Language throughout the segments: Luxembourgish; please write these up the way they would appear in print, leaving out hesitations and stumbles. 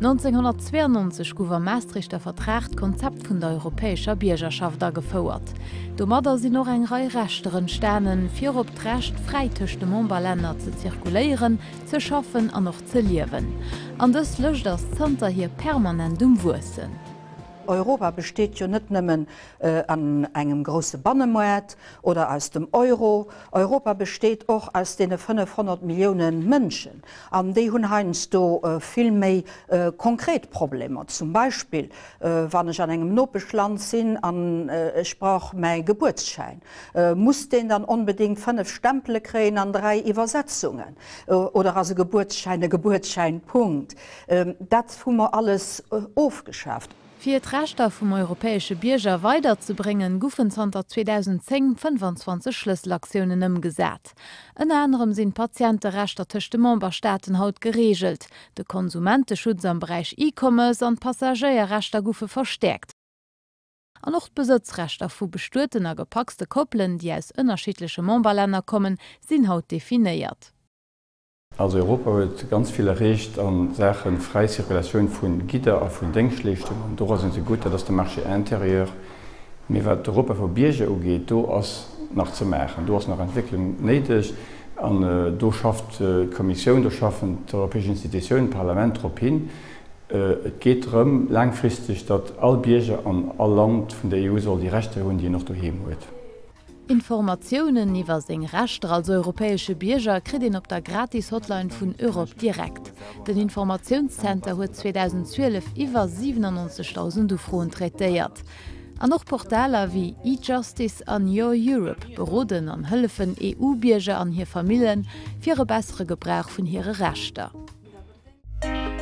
1992 gouf am Maastrichter Vertrag d'Konzept vun der europäescher Biergerschaft agefouert. Domadder sinn och eng Rei Rechter entstanen, virop d'Recht, fräi tëscht de Memberlänner ze zirkuléieren, ze schaffen an och ze liewen. An dës Lëscht ass zanterhier permanent um Wuessen. Europa besteet jo net nëmmen an engem grousse Bannemoart oder aus dem Euro. Europa besteet och aus deene 500 Millioune Mënschen. An déi hunn heiansdo vill méi konkret Problemer. Zum Beispill, wann ech an engem Nopeschland sinn an ech brauch mäi Gebuertsschäin, muss deen dann onbedéngt 5 Stempele kréien an 3 Iwwersetzungen? Oder ass e Gebuertsschäin e Gebuertsschäin, Punkt? Dat hu mer alles ofgeschaaft. Fir d'Rechter vum europäesche Bierger weiderzebréngen, goufen zanter 2010 25 Schlësselaktiounen ëmgesat. Ënner anerem sinn d'Patienterechter tëscht de Memberstaaten haut gereegelt, de Konsumenteschutz am Beräich E-Commerce an d'Passagéierrechter goufe verstäerkt an och d'Besëtzrechter vu bestueten a gepacste Koppelen, déi aus ënnerschiddleche Memberlänner kommen, sinn haut definéiert. Also Europa huet ganz vill erreecht a Saache fräi Zirkulatioun vu Gidder a vun Déngschtleeschtungen. Dora si se gutt, dat ass de Marché intérieur. Mee wat d'Europa vu Bierger ugeet, do ass nach ze maachen, do ass nach Entwécklung néideg. An do schafft d'Kommissioun, do schaffen d'europäesch Institutiounen, d'Parlament drop hin. Et geet drëm laangfristeg, datt all Bierger an all Land vun der EU soll déi Rechter hunn, déi en och doheem huet. Informatiounen iwwer seng Rechter als europäesche Bierger kritt een op der gratis Hotline vun Europe Direct. Den Informatiounszenter huet 2012 iwwer 97.000 Ufroen traitéiert. An och Portaler wéi eJustice an Your Europe beroden an hëllefen EU-Bierger an hir Famillen fir e bessere Gebrauch vun hire Rechter.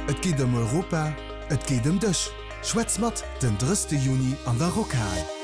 Et geet ëm Europa, et geet ëm dech! Schwätz mat den 30 Juni an der Rockhal!